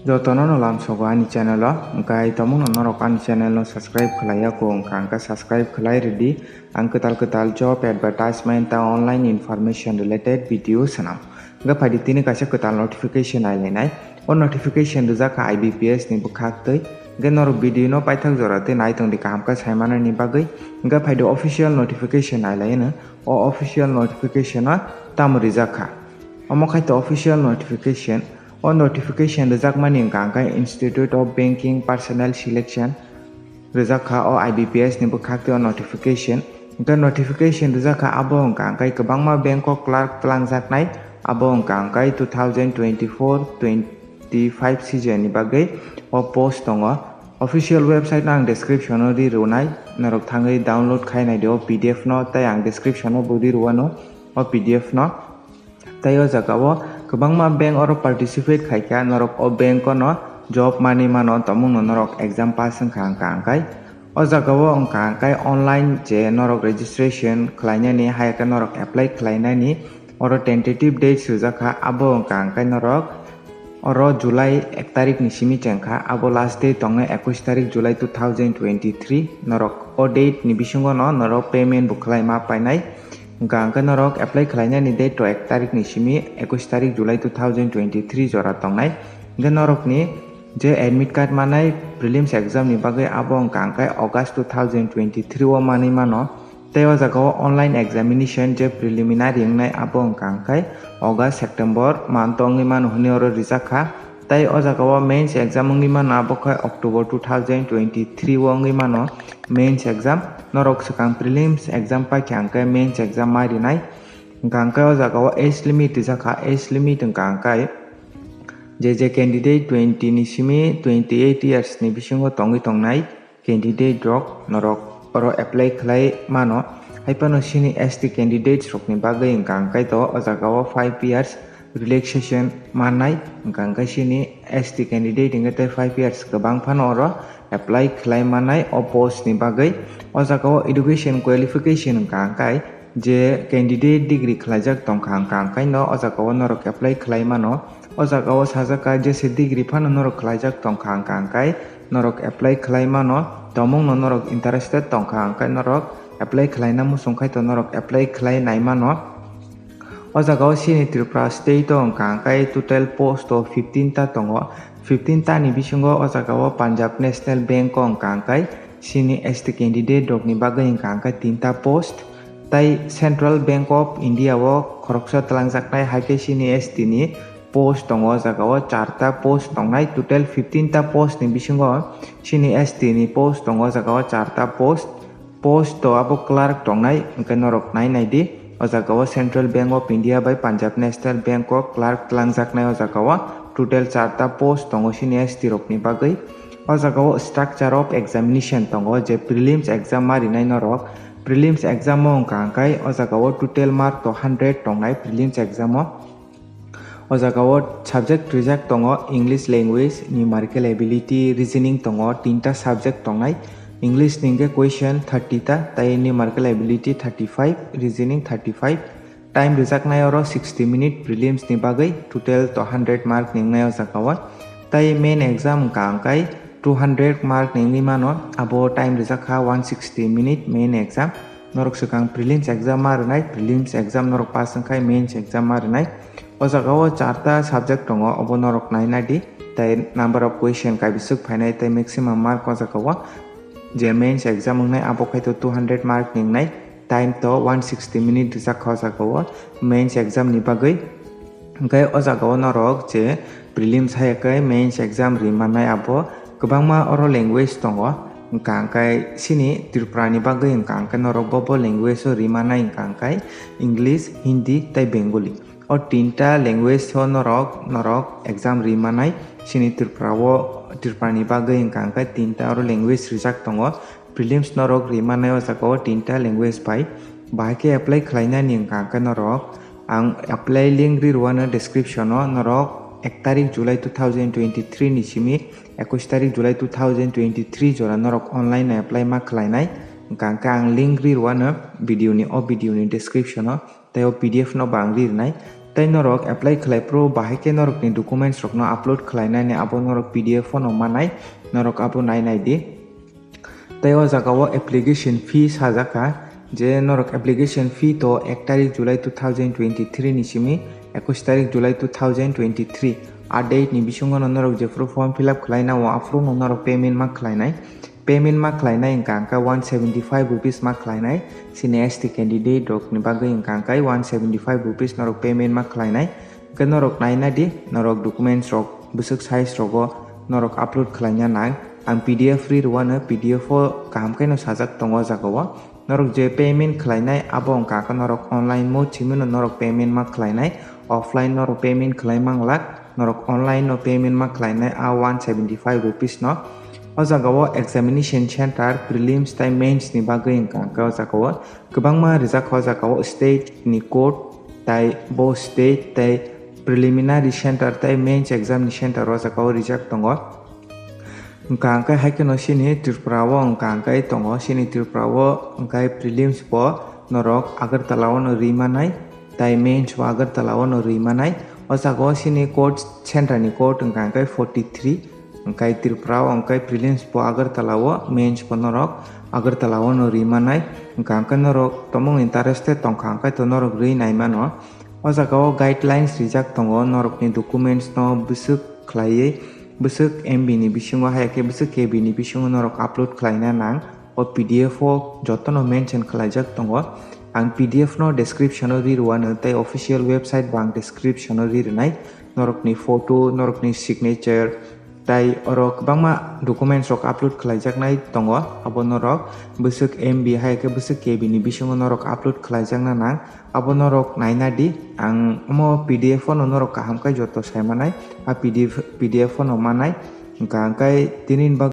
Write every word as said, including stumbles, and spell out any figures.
Jotono no lamsogo ani channel o, hwnkhe ai tomungno norok ani channel no subscribe khlai ya kho wngkha, hwnkhe subscribe khlai rwdi. Ang kwtal kwtal job advertisement ta online information related video swnam. Hwnkhe phaidi tini kaisa kwtal notification ailainai. O notification rijak kha I B P S ni bwkhak twi. Hwnkhe norok video no paithak jora twi nai tongdi, kaham khe saimanani bagwi. Hwnkhe phaidi official notification ailaino. O official notification o tamo rijak kha? Omo khai to official notification. O notification rijakmani wngkha hwnkhe Institute of Banking Personnel Selection rijak kha o I B P S ni bwkhak tei o notification. Hwnkhe notification rijak kha abo wngkha hwnkhe kwbangma bank o clerk twlangjaknai, abo wngkha hwnkhe two thousand twenty-four twenty-five season ni bagwi o post tongo. Official website no ang description o ri rwnai, norok thangwi download khai naidi o P D F no, tei ang description o bo ri rwano o P D F no. Tei o jaga o kwbangma bank oro participate khai kha, norok o bank o no job manwi mano, tomung no norok exam pass wngkha hwnkha hwnkhe. O jaga o wngkha hwnkhe online je norok registration khlainani, hai khe norok apply khlainani oro tentative dates rijak kha, abo wngkha hwnkhe norok oro July ek tarik ni simi chengkha, abo last date tongnai ekush tarik July two thousand twenty-three. Norok o date ni bisingo no norok payment bo khlai ma painai. Hwnkha hwnkhe norok apply khlainani date to ek tarik ni simi ekush tarik July two thousand twenty-three jora tongnai. Hwnkhe norokni je admit card manai prelims exam ni bagwi, abo wngkha hwnkhe August two thousand twenty-three o manwi mano. Tei o jaga o online examination je preliminary wngnai, abo wngkha hwnkhe August, September month o wngwi mano hwnwi oro rijak kha. Tei o jaga o mains exam wngwi mano, abo khe October two thousand twenty-three o wngwi mano mains exam. Norok swkang prelims exam paikha hwnkhe mains exam ma rinai. Hwnkha hwnkhe o jaga o age limit rijak kha, age limit wngkha hwnkhe je je candidate twenty ni simi twenty eight years ni bisingo tongwi tongnai candidate rok norok oro apply khlai mano. Hai phano sini S T candidates rokni bagwi wngkha hwnkhe to o jaga o five years relaxation mannai, wngkha hwnkhe sini S T candidate hwnkhe tei five years kwbang phano oro apply khlai mannai o post ni bagwi. O jaga o education qualification wngkha hwnkhe je candidate degree khlaijak tongkha hwnkha hwnkhe no o jaga o norok apply khlai mano. O jaga o sajak kha je se degree phano norok khlaijak tongkha hwnkha hwnkhe norok apply khlai mano. Tomung no norok interested tongkha hwnkhe norok apply khlaina muchung khai to norok apply khlai nai mano. O jaga o sini Tripura state o wngkha hwnkhe total post o fifteen ta tongo. Fifteen ta ni bisingo o jaga o Punjab National Bank o wngkha hwnkhe sini S T candidate rok ni bagwi wngkha hwnkhe tinta post. Tai Central Bank of India o khoroksa twlangjaknai, hai khe sini S T ni post tongo o jaga o charta post tongnai, total fifteen ta post ni bisingo sini S T ni post tongo o jaga o charta post. Post to abo clerk tongnai, hwnkhe norok nai nai di. O jaga o Central Bank of India bai Punjab National Bank o clerk twlangjaknai o jaga o total charta post tongo sini S T rok ni bagwi. O jaga o structure of examination tongo, je prelims exam ma rinai norok. Prelims exam o wngkha hwnkhe o jaga o total mark to hundred tongnai prelims exam o. O jaga o subject rijak tongo English language, numerical ability, reasoning tongo, tinta subject tongnai. English ni hwnkhe question thirty ta, tai numerical ability thirty five, reasoning thirty five. Time rijaknai oro sixty minute prelims ni bagwi, total to hundred mark ni wngnai o jaga o. Tai main exam wngkha hwnkhe two hundred mark ni wngwi mano, abo time rijak kha one sixty minute main exam. Norok swkang prelims exam ma rwnai, prelims exam norok pass wngkhai mains exam ma rwnai. O jaga o charta subject tongo, obo norok nai nai di. Tai number of question kaibiswk phainai, tai maximum mark o jaga o je mains exam wngnai, abo khai to two hundred mark ni wngnai. Time to one sixty minute rijak kha o jaga o mains exam ni bagwi. Hwnkhe o jaga o norok je prelims hai khe mains exam ri mannai, abo kwbangma oro language tongo. Hwnkha hwnkhe sini Tripura ni bagwi hwnkha hwnkhe norok bo bo language o ri mannai, hwnkha hwnkhe English, Hindi tei Bengali. O tinta language o norok, norok exam ri mannai sini Tripura o, Tripura ni bagwi hwnkha hwnkhe tinta oro language rijak tongo. Prelims norok ri mannai o jaga o tinta language bai. Bahai khe apply khlainani hwnkha hwnkhe norok ang apply link ri rwano description o, norok ek tarik July two thousand twenty-three ni simi ekush tarik July two thousand twenty-three jora norok online apply ma khlainai. Hwnkha hwnkhe ang link ri rwano video ni, o video ni description o. Tei o P D F no bo ang ri rwnai. Tei norok apply khlai phuru bahai khe norokni documents rokno upload khlainani abo norok P D F o no manai, norok abo nai nai di. Tei o jaga o application fee sajak kha, je norok application fee to ek tarik July two thousand twenty-three ni simi ekus tarik July two thousand twenty-three, a date ni bisingo no norok jephuru form fill up khlaina o aphuru no norok payment ma khlainai. Payment ma khlainai wngkha hwnkhe one seventy five rupees ma khlainai, sini S T candidate rok ni bagwi wngkha hwnkhe one seventy five rupees norok payment ma khlainai. Hwnkhe norok naina di, norok documents rok bwswk size rogo norok upload khlaina nang. Ang P D F ri rwano, P D F o kaham khe no sajak tongo o jaga o. Norok je payment khlainai abo wngkha khe norok online mode simi no norok payment ma khlainai, offline norok payment khlai manglak, norok online no payment ma khlainai a one seventy five rupees no. O jaga o examination center prelims tei mains ni bagwi wngkha khe o jaga o kwbangma rijak kha o jaga o state ni code tei bo state tei preliminary center tei mains exam ni center o jaga o rijak tongo. Wngkha hwnkhe hai kheno chini Tripura o wngkha hwnkhe tongo, chini Tripura o hwnkhe prelims bo norok Agartala o no ri manai, tei mains bo Agartala o no ri manai. O jaga o chini code center ni code wngkha hwnkhe forty three, hwnkhe Tripura o hwnkhe prelims bo Agartala o, mains bo norok Agartala o no ri manai. Wngkha hwnkhe norok tomung interested tongkha hwnkhe to norok ri nai mano. O jaga o guidelines rijak tongo, norokni documents no bwswk khlaiwi bwswk M B ni bisingo hai khe bwswk K B ni bisingo norok upload khlaina nang. O P D F o jotono mention khlaijak tongo. Ang P D F no description o ri rwano tei official website bo ang description o ri rwnai. Norokni photo, norokni signature, tei oro kwbangma documents rok upload khlaijaknai tongo. Abo norok bwswk M B hai khe bwswk K B ni bisingo norok upload khlaijakna nang. Abo norok naina di, ang omo P D F o no norok kaham khe joto sai manai, a P D F, P D F o no manai. Wngkha hwnkhe tini ni bagwi